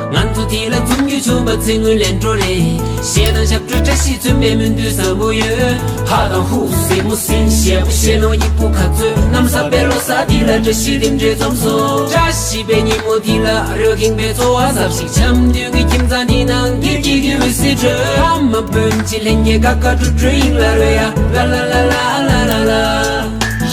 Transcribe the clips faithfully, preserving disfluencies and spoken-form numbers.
ང་ཚོ་དེ་ལ་འཛོམས་རྒྱུ་བྱུང་བ་ཚེ་སྔོན་ལས་འགྲོ་རེད། གཞས་དང་ཞབས་བྲོ་བཀྲ་ཤིས་མཚོན་པའི་སྨོན་འདུན་བཟང་པོ་ཡོད། ཧ་དང་ཧུ་སེ་མོ་སིན་གཞས་པོ་གཞས་ནོར་ཡིག་པོ་ག་ཚོད་གནམ་ས་པའི་ལོ་གསར་དེ་ལ་བཀྲ་ཤིས་རྟེན་འབྲེལ་འཛོམས་སོ། བཀྲ་ཤིས་པའི་ཉིན་མོ་དེ་ལ་རོལ་ཁེངས་པའི་ཚོར་བ་ཟབ་ཞིག་འཆམ་མཐུན་གྱི་ཁྱིམ་ཚང་དེ་ནང་སྒེར་གྱི་རྒྱུ་བའི་སྲིད་གྲོས་ཕ་མ་སྤུན་མཆེད་ལྷན་རྒྱས་ཀ་ཀ་ཀྲུ་ཀྲུ་ཡིན་ལ་རོལ་ཡ་ལ་ལ་ལ་ལ་ལ་ལ་ལ།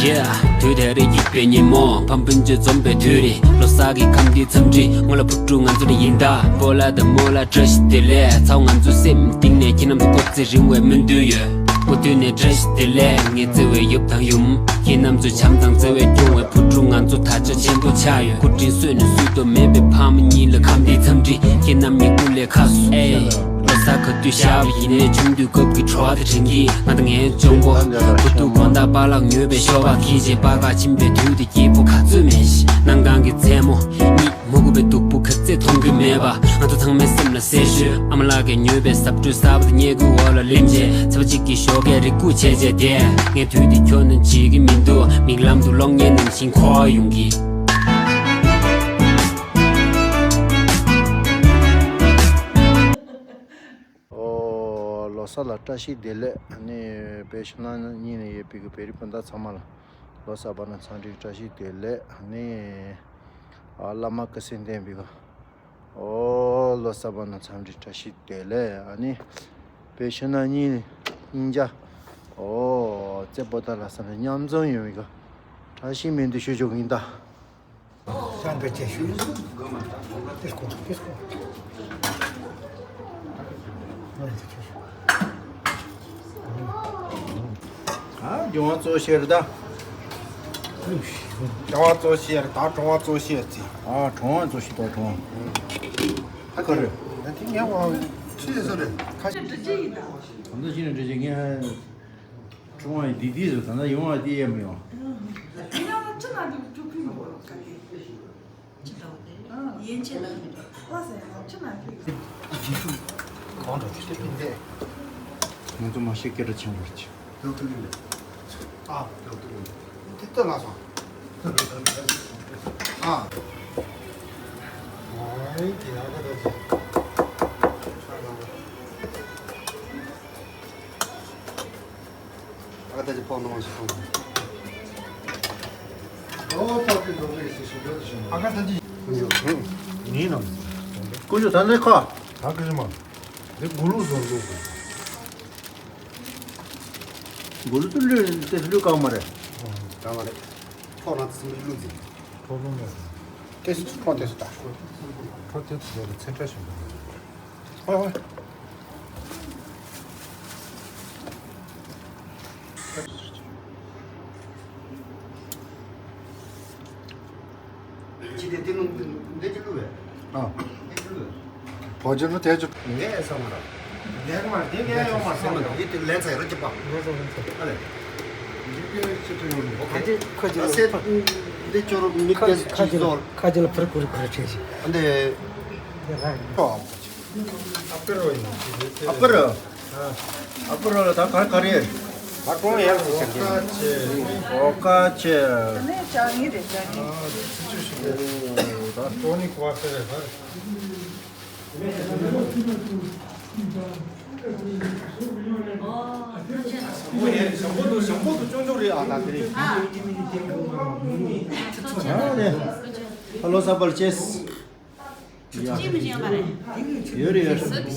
Yeah དུས་དེ་རེད་སྐྱིད་པའི་ཉིན་མོ་ཕམ་སྤུན་མཆེད་འཛོམས་པའི་དུས་རེད། ལོ་གསར་གྱི་ཁམས་འདིའི་འཚམས་འདྲི་སྔོན་ལ་བུ་ཕྲུག་ང་ཚོ་ནི་ཡིན་ད་སྤོ་ལགས་དང་རྨོ་ལགས་བཀྲ་ཤིས་བདེ་ལེགས། ཚ་བོ་ང་ཚོའི་སེམས་གཏིང་ནས་ཁྱེད་རྣམ་ཚོ་སྐུ་ཚེ་རིང་བའི་སྨོན་འདུན་ཡོད། སྐུ་མདུན་ནས་བཀྲ་ཤིས་བདེ་ལེགས། ངའི་བརྩེ་བའི་ཡབ་དང་ཡུམ། ཁྱེད་རྣམ་ཚོའི་བྱམས་དང་བརྩེ་བས་སྐྱོང་བའི་བུ་ཕྲུག་ང་ཚོ་ད་ཆ་ཆེན་པོ་ཆགས་ཡོད། སྐུ་དྲིན་གསོས་ནས་བསུ་ཐོག་མེད་པའི་ཕ་མ་གཉིས་ལ་ཁམས་འདིའི་འཚམས་འདྲི་ཁྱེད་རྣམ་གཉིས་སྐུ་ལས་ཁག་སོང་། ཨེ། ལོ་གསར་ག་དུས་ཤར་བ་ཡིན་ནའི་ཆུང་དུས་སྐབས་ཀྱི་བྲོ་བ་དེ་དྲན་གྱིས་ང་དང་ངའི་གཅུང་པོ། བུ་ཕྲུག་དགོང་དག་པཱ་ལགས་ཉོས་པའི་ཤོ་སྦག་གིས་བྱས་པཱ་ཁ་ཕྱིན་པའི་དུས་དེ་སྐྱིད་པོ་ག་ཚོད་མེད་ཤི། གནམ་གང་གི་མཚན་མོ་གཉིད་མ་ཁུག་པའི་སྡུག་པོ་ག་ཚད་མཐོང་གི་མེད་པ། ང་ཚོ་ཚང་མའི་སེམས་ལ་གསལ་ཤོས་ཨ་མ་ལགས་ཀྱིས་ཉོས་པའི་གཟབ་སྤྲོས་གསར་པ་དེ་སྙེ་ཁུའི་འོག་ལ་ལིམ་བྱས་ཚེས་པ་གཅིག་གི་ཞོགས་ཀས་རེ་སྒུག་བྱས་བྱས་བསྡད། ངས་དུས་དེ་འཁྱོར་ན་བརྗེད་ཀྱི་མི་འདུག་མིག་ལམ་དུ་གློག་བརྙན་ནང་བཞིན་འཁོར་ཡོང་གི། ཨོ། ལོ་གསར་ལ་བཀྲ་ཤིས་བདེ་ལེགས། ཨ་ནི་བོད་ཕྱི་ནང་གཉིས་ནས་ཡོད་པའི་གི་བོད་རིགས་སྤུན་ཟླ་ཚང་མ་ལ་ལོ་གསར་པ་ནང་འཚམས་འདྲི་བཀྲ་ཤིས་བདེ་ལེགས། ཨ་ནི་ཨ་བླ་མ་སྐུ་སྲིང་བསྟན་པའི་གི་ཨོ་ལོ་གསར་པ་ནང་འཚམས་འདྲི་བཀྲ་ཤིས་བདེ་ལེགས། ཨ་ནི་བོད་ཕྱི་ནང་གཉིས་གཉིས་ཆ་ཨོ་རྩེ་པོ་ཏ་ལ་ས་ནས་མཉམ་འཛོམས་ཡོང་བའི་གི་བཀྲ་ཤིས་སྨོན་འདུན་ཞུ་ཆོག་གི་ཡིན་ད། ཤང་གི་ཅེ་ཤུ། ཏེ་སྐོང་ཏེ་སྐོང་། ཨ་ཇོ་བ་གཙོ་ཤེར་ད། ཇོ་བ་གཙོ་ཤེར་ད་གྲོང་བ་གཙོ་ཤེར་ཙི། ཨ་གྲོང་བ་གཙོ་ཤེར་ད་གྲོང་བ། ཨ་ཁ་རེ། ད་དེ་ངས་བ་ཅི་ཟེར་རེད། ཁ་ཤས་འདྲི་ཅི་ཡིན་ད། ད་ལྟ་ཅི་ནས་འདྲི་ཅི་ངས། ཀྲུང་ཝང་ཡི་དེ་དེ་རེད། ད་ལྟ་ཡོང་བ་དེ་ཡས་མི་ཡོང་། ཡིན་ན་ཅི་ན་དུ་ཅུ་ཕི་མི་གོ་ག་དེ། ཅི་ལྟ་བུ་དེ་ཡན་ཆད་ལ་ཡིན་པ་ཟེར་ན་ཅི་ན་དུ། ཇི་ཤུ་གང་འགྲོ་ཅི་ཕི་འདས། ང་ཚོ་མ་ཤེས་སྐད་གྲགས་ཆེན་པོ་རེད། ལོག་ཏུ་ཡིན་པས། ཨ་ལོག་ཏུ་ཡིན་པས། དེ་ལྟ་ལ་སོང་། ཨ། ཨོའི་དེ་ཡག་པོ་འདུག་ཨ་ད་ཅི་ཕོག་ནང་ཞིག་ཐོངས། ཨོ་ཕོག་གི་འགྲོ་གི་ཞིག་ཞིག་འགྲོ་གི་ཞིག་ཨ་ཁ་ད་ཅི། ངའི་ནང་། ཀུ་ཅོ་ད་ནི་ཁ། ད་ཀུ་ཅོ་མ། འདི་གུ་ལུག་བཟོ་འགྲོ་གི། གུ་ལུག་ཚོ་ལུས་དེ་ལུས་ཀ་མ་རེད། ད་མ་རེད། ཕོག་ན་ཚིམ་པའི་ལུག་ཟིན། ཕོག་ལུག་མ་རེད། ཏེ་སུ་ཕོག་ཏེ་སུ་ད། ཕོག་ཏེ་སུ་ཡོད་རེད་ཚེ་ཕྲ་ཞིག་འདུག་ཧོ་ཧོ། ཅི་དེ་དེ་ནུ་འདི་ཅི་ལུ་བས། ཨ། འདི་ཅི་ལུ་བས། བོ་ཅི་ནུ་དེ་ཅི། ངས་ཨེ་ས་མ་ར། ངས་མ་འདི་ངས་ཡོང་མ་སེམས་མ་ར་འདི་དེ་ལན་ཚ་ར་ཅི་པ། ཨ་ལེ། འདི་དེ་ཅི་ཏུ་ཡོང་མོ་ཁ་ཅི་ཁ་ཅི་ཨ་སེ། འདི་ཅོ་རུ་མི་དེ་ཅི་ཁ་ཅི་ལ་ཁ་ཅི་ལ་ཕར་ཁུར་ཁུར་ཁྲེ་ཞིག་ཨ་འདི། ཨ་པེ་རོ་ཡིན། ཨ་པེ་རོ། ཨ་པེ་རོ་ལ་ད་ག་ག་རེ། ཨ་ཀྲོང་ཡར་ཟེར་ཆག་གི། ཨོ་ཀ་ཆེ། ནས་ཅང་ངི་རེད་ཅང་ངི། ཨ་ཅི་ཅི་ཞིག་རེད། ཨོ་ད་ཀྲོང་ནི་ཀོ་ཨ་ཀ་རེད་ད། ཞང་པོ་དུ་ཞང་པོ་དུ་ཅོང་ཅོང་རེད་ཨ་ད་དེ་རེད། ཨ་ལོ་ས་པར་ཅེས། ཡ། ཅི་མི་ཤེས་པ་རེད། ཡོད་རེད་ཡོད་རེད། དབང་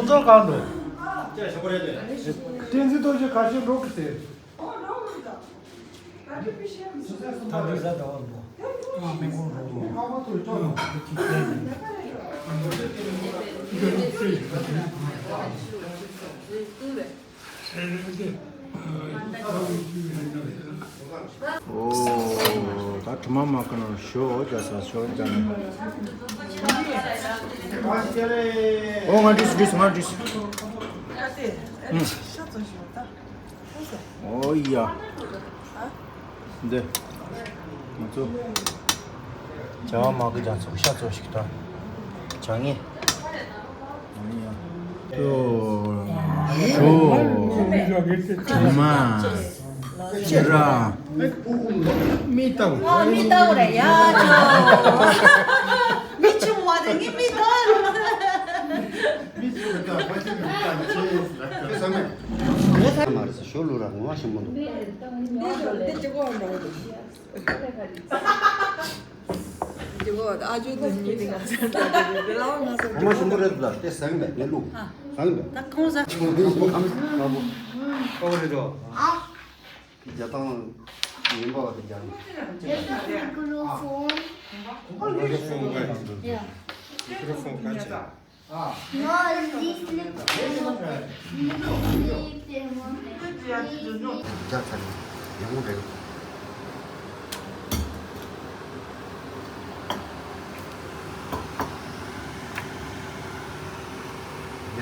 གྲགས་གང་འདུག་བསྟན་འཛིན་རྡོ་རྗེ་ཁ་ཤས་འགྲོ་གི་ཟེར། ད་འདི་ཟ་ཟླ་བ་འདུག་ཨ་མི་ཁོང་འགྲོ་འདུག་ཨོ། ད་དྲི་མ་མ་ཀ་ན་ཞོ་རྒྱ་ས་ཞོ་རྒྱ་ན། ཨོ་ང་འདྲིས་འདྲིས་ང་འདྲིས། ཨོ་ཡ། འདི། ང་ཚོ། བྱ་བ་མ་གི་རྒྱ་མཚོ་ཤ་ཚོ་ཞིག་ད། བྱ་ངན། ཨོ་ཡ། ཞོ། དྲི་མ། སྐྱི་ར། མི་བཏང་། ཨ། མི་བཏང་རེད་ཡ། མི་ཆུང་བ་དེ་ངས་མི་བཏང་། མི་ཆུང་བ་དང་ཕ་ཆེན་མི་བཏང་ཆེ་ཡོད་ལ་ཁ་ས་མེད། ངོ་ཚ་མ་རེད་ཟེར། ཞོ་ལུ་ར་ངོ་ཞིམ་པོ་འདུག་འདི་ཅི་གོ་འདྲ་བོ་འདུག་འདི་གོ་ཨ་ཅོ་འདི་མི་འདི་ང་ཚོ་འདྲ་བོ་འདུག་འདི་ལ་ང་ཚོ་ངོ་ཞིམ་པོ་རེད་འདུག་དེ་ཟ་གི་མེད། ངས་བླུགས་ཟ་གི་མེད། ད་གང་ཟ། ཁོ་རེད་དོ། རྒྱ་ཐང་ཡིན་པ་བ་དེ་རྒྱ། Microphone. Microphone. Microphone. རྒྱ་ཚ་ནི་ཡང་མོ་རེད།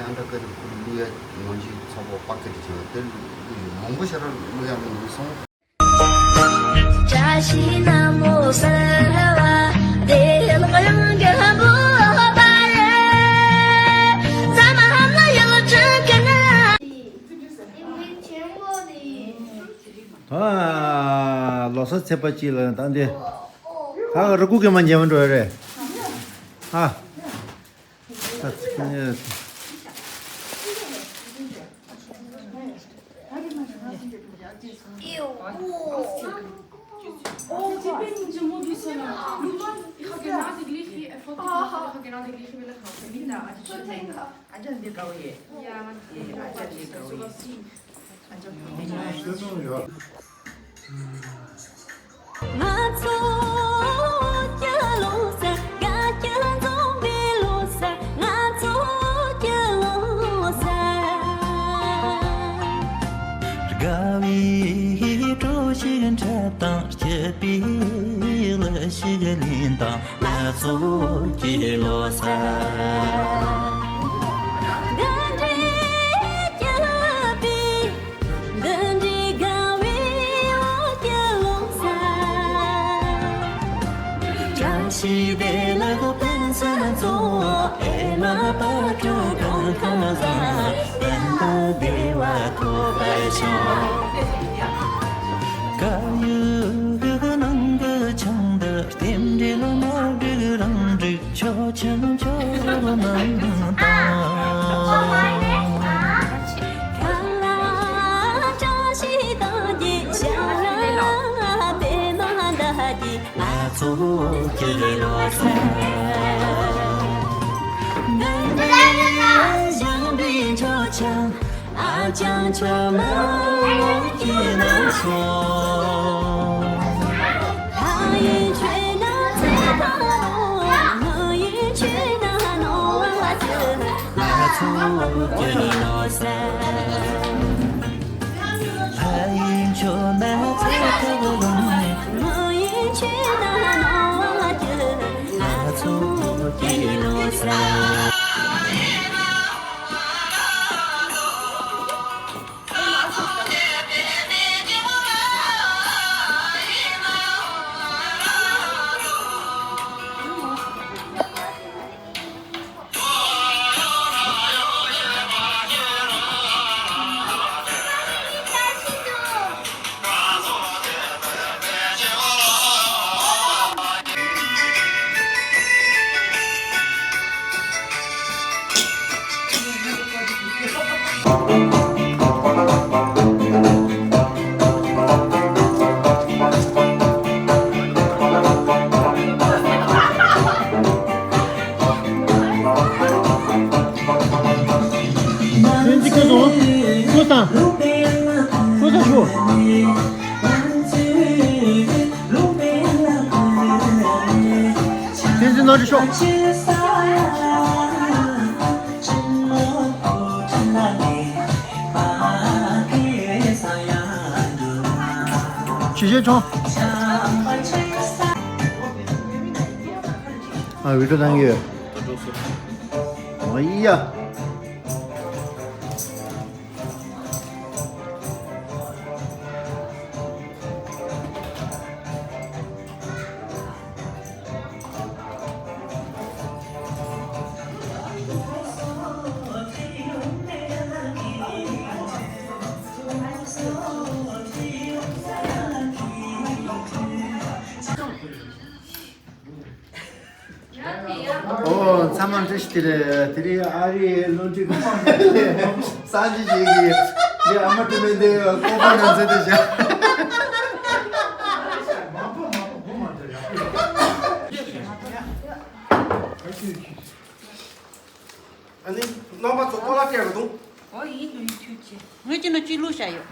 ཡང་འདྲ་ཀ་རི་ཁུ་ལུ་ཡ་ནོན་ཇི་ཚ་པོ་པ་ཀ་རི་ཅི་བ་དེ་ལུ་ཡ་མང་པོ་ཤ་ར་ལུ་ཡ་མི་སོང་། བཀྲ་ཤིས་ནམ་མོ་གསལ་བ་དེ་ལག་ཡང་རྒན་པོ་པ་རེད། ཙམ་ཧམ་ན་ཡང་ཁྲིད་ཀྱི་ན། ཨ། ལོ་གསར་ཚེས་པ་གཅིག་ལ་ད་འདི། ད་རུ་ཀུ་གི་མ་མཇལ་མ་འགྲོ་ཡ་རེད། ཨ། ད་ཚིག་ནས། ང་ཚོ་སྐྱིད་ལོ་ཟེར། དགའ་སྐྱིད་འཛོམས་པའི་ལོ་ཟེར། ང་ཚོ་སྐྱིད་ལོ་ཟེར། དགའ་བའི་གྲོ་ཞིག་འཁྲབ་དང་། སྐྱིད་པའི་གླུ་ཞིག་ལེན་དང་། ང་ཚོ་སྐྱིད་ལོ་ཟེར། འདི་འདྲའི་སྐྱིད་པའི། འདི་འདྲའི་དགའ་བའི་འོ་སྐྱིད་ལོ་ཟེར། བཀྲ་ཤིས་བདེ་ལེགས་ཕུན་སུམ་ཚོགས། ཨེ་མ་བག་དྲོ་གང་གང་བཟང་། གཏན་དུ་བདེ་བ་ཐོབ་པར་ཤོག་དཀར་ཡོལ་གི་ནང་གི་ཆང་འདི། རྟེན་འབྲེལ་མ་འགྲིག་རང་འགྲིག་ཆོག་ཆང་ཆོག་རོགས་གནང་དང་། ཁ་ལག་བཀྲ་ཤིས་དང་གི་ཞལ་ལག་པད་མ་འདི་གི། ང་ཚོ་སྐྱིད་ལོ་ཟེར། འདི་འདྲའི་ཞང་པའི་མཆོད་ཆང་། ཨ་ཅང་ཆོ་མ་སྐྱིད་ལོ་ཟེར། ལྷ་ཡི་ཆོས་ན་ཚེ་ཐར་རོ། ལྷ་ཡི་ཆོས་ན་ནོར་བ་ཟེར། ང་ཚོ་སྐྱིད་ལོ་ཟེར། ལྷ་ཡི་ཆོས་ན་ཚེ་ཐར་རོ། ལྷ་ཡི་ཆོས་ན་ནོར་བ་ཟེར། ང་ཚོ་སྐྱིད་ལོ་ཟེར། ལྷན་ཅིག་སྐུ་གཟུགས། སྐུ་ས། སྐུ་ས་ཞུ། བསྟན་འཛིན་རྣམ་དྲི་ཤོག་ཆེ་ཆེ་ཆུང་། ཨ། བི་ཌིའོ་བཏང་གི་ཡོད། ཨོ་ཡ། ཨོ་ཚང་མ་བཀྲ་ཤིས་བདེ་ལེགས། དེ་རིང་ཨ་རིའི་སློབ་ཁྲིད་སངས་རྒྱས་ཞིག་གིས་འདི་ཨ་མ་དྲི་མེད་འདི་ཀོ་པ་ནང་ཚུད་དེ་བཞག་ཨ་ནི་རྣམ་པ་ཚོ་ཀོ་ལ་སྤྲད་རོགས་གནང་། ཨོ་ཡིན་དུ་ཡིན་ཐུགས་རྗེ་ཆེ། ངས་ཅི་ནོ་ཅི་བླུགས་བཞག་ཡོད།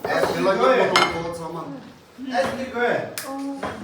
ཨེ་དེ་ལ་ཡོད་པ་དང་ཚང་མ། ཨེ་དེ་གོས། ཨོ་ནོ། ཨོ།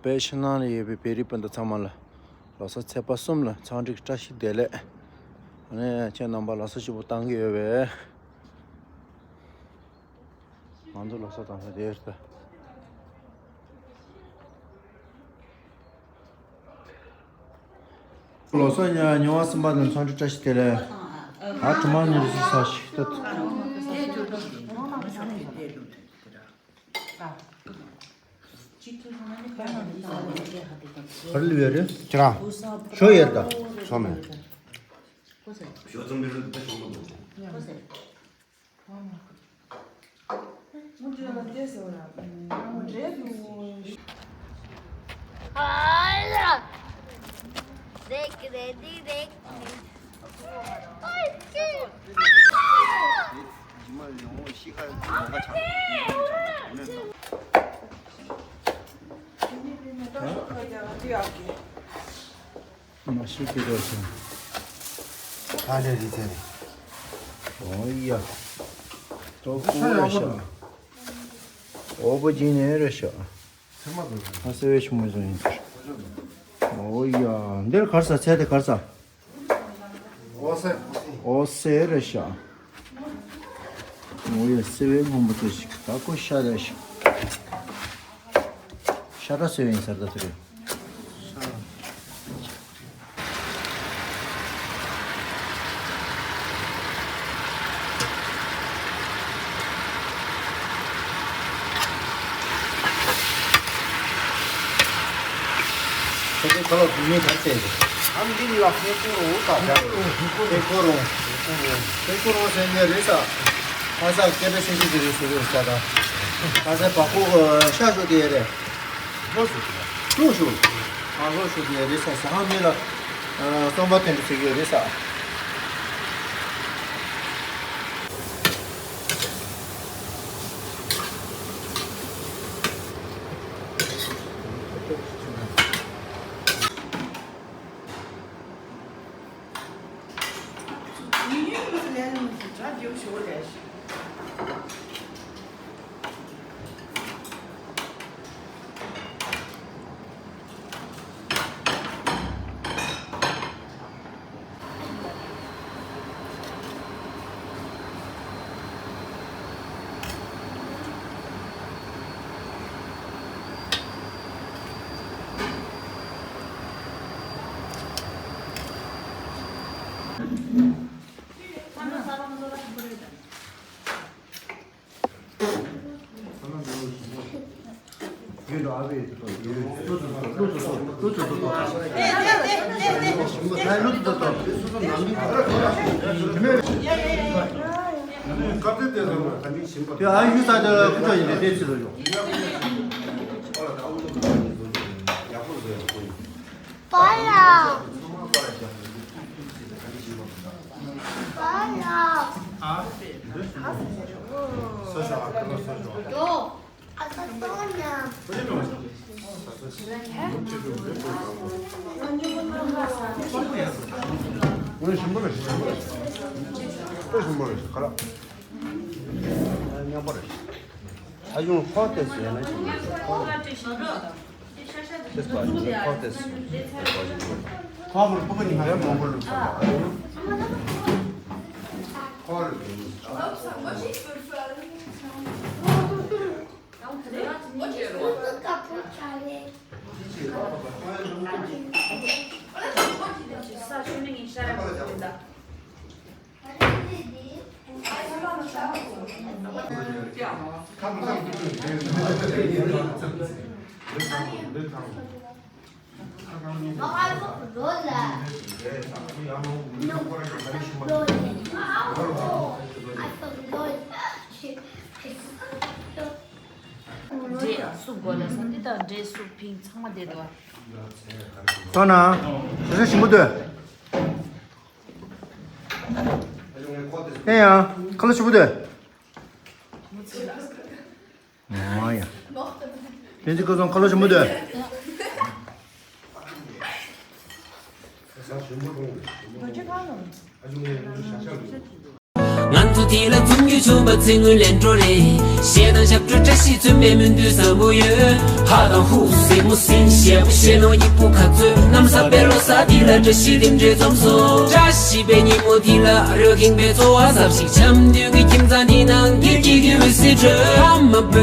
བོད་ཕྱི་ནང་ལ་ཡོད་པའི་བོད་རིགས་སྤུན་ཟླ་ཚང་མ་ལ་ལོ་གསར་ཚེས་པ་གསུམ་ལ་འཚམས་འདྲི་བཀྲ་ཤིས་བདེ་ལེགས། ཨ་ནི་ཁྱེད་རྣམ་པ་ལོ་གསར་ཞིག་པོ་བཏང་གི་ཡོད་པས། ང་ཚོ་ལོ་གསར་བཏང་ས་དེ་རེད་ད། ལོ་གསར་ཉ་ཉི་མ་གསུམ་པ་དང་འཚམས་འདྲི་བཀྲ་ཤིས་བདེ་ལེགས། ཨ་གྲོ་མ་ཉི་རི་སི་ས་ཞིག་ཏུ། གར་ལུས་ཡོད་རེད། ཁྱེད་རང་ཞོ་ཡོད་ད། ཞོ་མེད། ཞོ་ཙམ་མི་རུང་ད་ཞོ་མ་འདུག་མ་ཤི་ཀི་རོ་ཤི། ཨ་ལེ་རི་ཐེ་རེ། ཨོ་ཡ། ཏོ་ཀུ་རེ་ཤ། ཨོ་བོ་ཇི་ནེ་རེ་ཤ། ཨ་སེ་བེ་ཤི་མོ་ཟོ་ཡིན་ཚར། ཨོ་ཡ། འདིར་གར་ས་ཚེ་དེ་གར་ས། ཨོ་སེ། ཨོ་སེ་རེ་ཤ། ཨོ་ཡ་སེ་བེ་སྔོན་པོ་ཏོ་ཞིག་ད་ཀོ་ཤ་རེ་ཤ། ཤ་ར་སེ་བེ་ཡིན་ཚར་ད་དེ་རེ། ཁྱེད་ཚོ་ཁ་ལག་བུད་མེད་ག་ཚད་རེད། ཨ་མི་འདི་ལ་ཧེ་ཀོ་རོ་ད་ཧེ་ཀོ་རོ་ཧེ་ཀོ་རོ་ཧེ་ཀོ་རོ་ཟེར་ནས་རེད་ས། ཁ་ས་སྐད་པའི་སེང་གེ་དེ་རེད་ཟེར་རེད་ས་ད། ཁ་ས་བ་ཁོ་ཤ་ཤོ་དེ་རེད། ལྷོ་ཤོ་དེ་ལྷོ་ཤོ། ཨ་ལྷོ་ཤོ་དེ་རེད་ས་ས་ཧ་མི་ལ། རྩོམ་པ་དེ་འདྲ་ཟེར་གི་རེད་ས། ཡང་ནི་སྒྲ་རྒྱབ་ཞུ་བ་རེད། འབྲས་སུབ་དགོས་ལ་ས་འདི་དང་འབྲས་སུབ་ཕིང་ཚང་མ་བསྡད་འདུག་སོང་ན། ཞེ་ས་ཞིམ་པོ་འདུག་ཨེ་ཡ། ཁ་ལོ་ཞིམ་པོ་འདུག་ཨོ་ཡ། བསྟན་འཛིན་སྐལ་བཟང་ཁ་ལོ་ཞིམ་པོ་འདུག་ང་ཚོ་དེ་ལ་འཛོམས་རྒྱུ་བྱུང་བ་ཚེ་སྔོན་ལེན་འགྲོ་རེད། གཞས་དང་ཞབས་བྲོ་བཀྲ་ཤིས་མཚོན་པའི་མི་འདུག་བཟང་པོ་ཡོད། ཧ་དང་ཧུ་སྲིན་མོ་སྲིན་ཞེ་པོ་ཞེ་ནོ་ཡིག་པོ་ག་ཚོད་གནམ་ས་པའི་ལོ་ས་དེ་ལ་བཀྲ་ཤིས་རྟེན་འབྲེལ་འཛོམས་སོང་། བཀྲ་ཤིས་པའི་ཉིན་མོ་དེ་ལ་རོལ་ཁེངས་པའི་ཚོར་བ་ཟབ་ཞིག་འཆམ་མཐུན་གྱི་ཁྱིམ་ཚང་དེ་ནང་སྒེར་གྱི་གུས་པའི་སྲིད་གྲོས་ཨ་མ་བོད།